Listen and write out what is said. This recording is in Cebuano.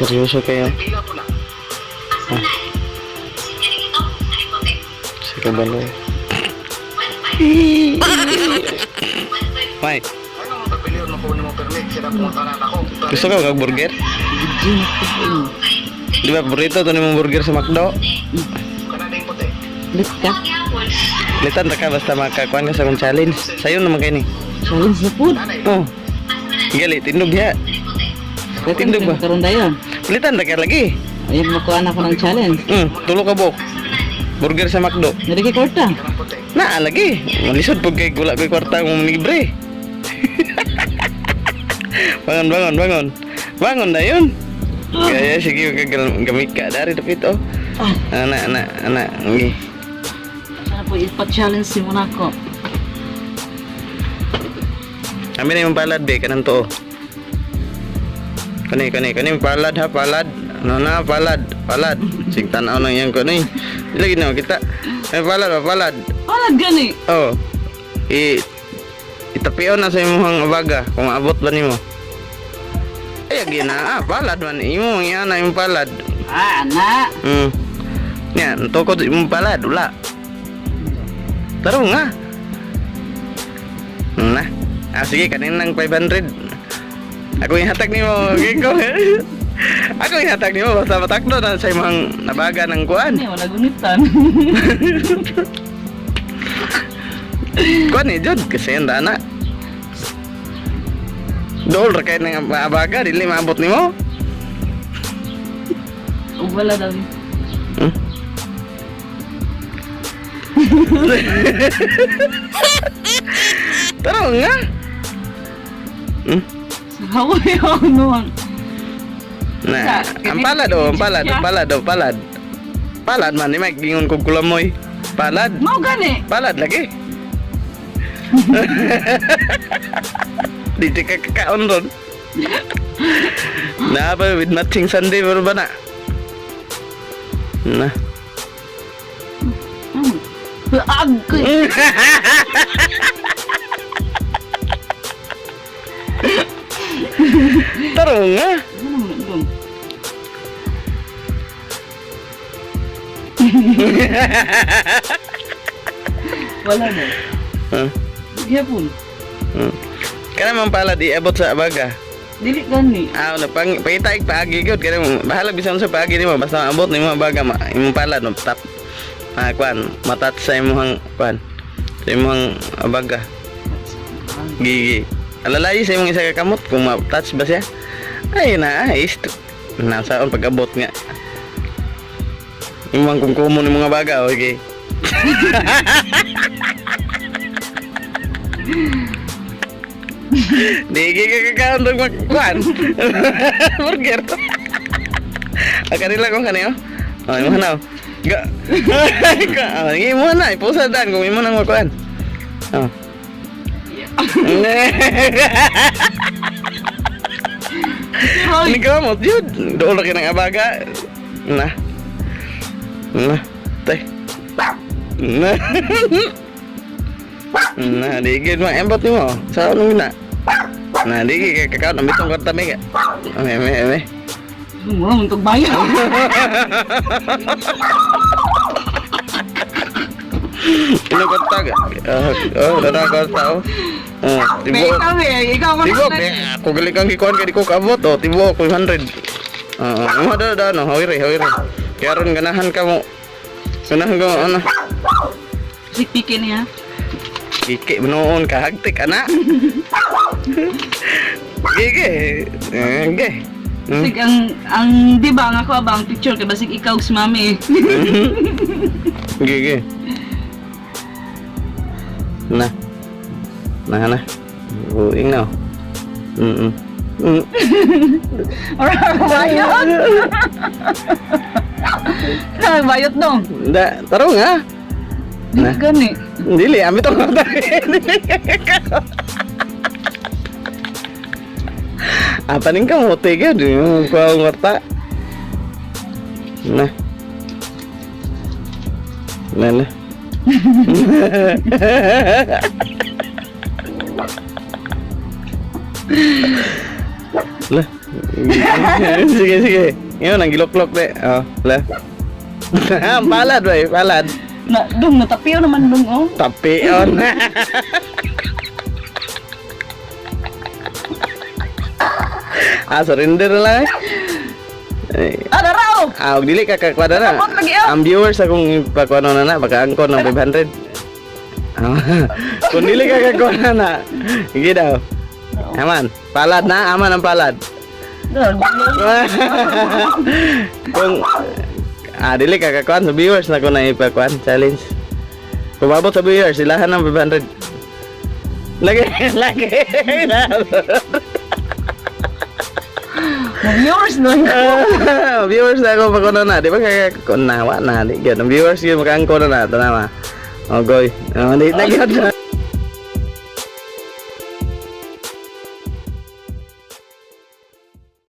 Seryoso kayo. Ah. Sa kabalo. May, gusto ka kag burger? Di ba paborito to nimong burger sa McDo? Lit ka. Litan ta ka basta makakuan ka sa akong challenge. Sayo naman kay ni. Challenge na food. Oh. Gali tindog ya. Tindog ba? Karon dayon. Litan ta ka lagi. Ayun, makuha na ako ng challenge. Tulo ka buok. Burger sa McDo. Dili kay kwarta. Na lagi. Malisod pag kay wala ko'y kwarta mong libre. Bangon, bangon, bangon. Bangon na yun. Kaya sige gamit ka dari dapit oh. Ah, Ana, ana, ana. Okay. sana po ipa-challenge si Monaco. Kami na yung palad be kanang tuo. Kani kani kani palad ha, palad. Ano na palad, palad. Sig tan-aw nang iyang kani. Lagi na kita. Ay palad ba palad. Wala gani. Oh. I itapion na sa imong abaga kung maabot ba nimo. Ay agi na ah, palad man imo iya na imong palad. Ah, ana. Nya, tukod imong palad wala. Taro nga. Na. Ah, sige, kaninang 500. Ako yung hatag nimo, Giko. Ako yung hatag nimo basta matakdo na sa imong nabaga ng kuan. Ano, wala gunitan. Kuan ni jud kasi ang dana. Dool ra kay nang abaga dili maabot nimo. Ug wala daw. Taro nga. Hawa yung ano. Na, ang palad oh, ang palad, ang palad oh, palad. Palad man ni Mike gingon kog kulamoy. Palad. Mao gani. Palad lagi. Di ka kakaon ron. Na ba with matching Sunday pero ba na? Na. Ag. Taro nga. Ano mo dong? Wala na. Huh? Gyapon. Kana man palad iabot sa abaga. Dili gani. Ah, ano, pang, pangita ig paagi gyud kaya bahala bisan sa paagi nimo basta maabot nimo abaga ma, imong palad no tap. Ah, kuan, matat sa imong kuan. Sa imong abaga. Gigi. Alalay sa imong isa ka kamot kung ma-touch ba siya. Ay na, is nasa on pag-abot nga. Imong kungkumo ni mga baga, okay. Di ka kakaon dog magkuan. Burger. Ah, kanila kung kanino. Oh, imo na. Ga. Ga, oh, imo na ipusa dan kung imo nang makuan. Oh. Hoy, Ni kamot yun. Doon lagi ng abaga. Na. Na. Tay. Na. Na, di gid mo embot nimo. Sa anong gina? Na, di gid kay kakaon ambit tong kwarta mi. Ame ame ame. mura mo tog bayo. Ino kwarta ga. Oh, oh, dara kwarta oh. Oh, tibuok. Ikaw eh, ikaw man. Tibuok eh. Ako gali kang gikuan kay di ko kaabot oh, tibuok 500. Oo, mo da da no, hawire hawire. Kaya ron ganahan ka mo. Ganahan ka mo ano. Sikpiki niya. Kiki noon kahagtik ana. Gigi. Eh, ge. Basig ang di ba ang ako ba ang picture kay basig ikaw ug si mami. Gigi. Na. Na na. Buing na. Ora bayot. Na bayot dong. Da, taro nga. Dili Na. gani. Dili, amit ang kwarta. Apa ning kamote ka? Di mo ko ang kwarta. Na. Na na. La. Sige, sige. Ngayon, ang giloklok de. Oh, la. Ang palad, bay, palad. Na, dong, natapiyo naman dong, oh. Tapion. Ah, surrender na lang eh. Ay, Ah, dara, oh! ah, og dili ka kakwada na. Nakabot lagi, oh. Ang viewers akong ipakuano na na, baka angkon ng 500. Ah, kung dili ka kakuha na, sige daw. Aman, palad na, aman ang palad. Dara, gulong. Kung ah dili ka kakuan sa viewers na ko na ipakuan challenge. Kung maabot sa viewers, silahan ng 500. Lagi, lagi. Viewers, no? Ah, viewers na ako pakuno na, di ba kaya kung nawa na, di gyud. Ang viewers gyud makaangko na na, tanawa. Oh, goy. Oh, di na gyud.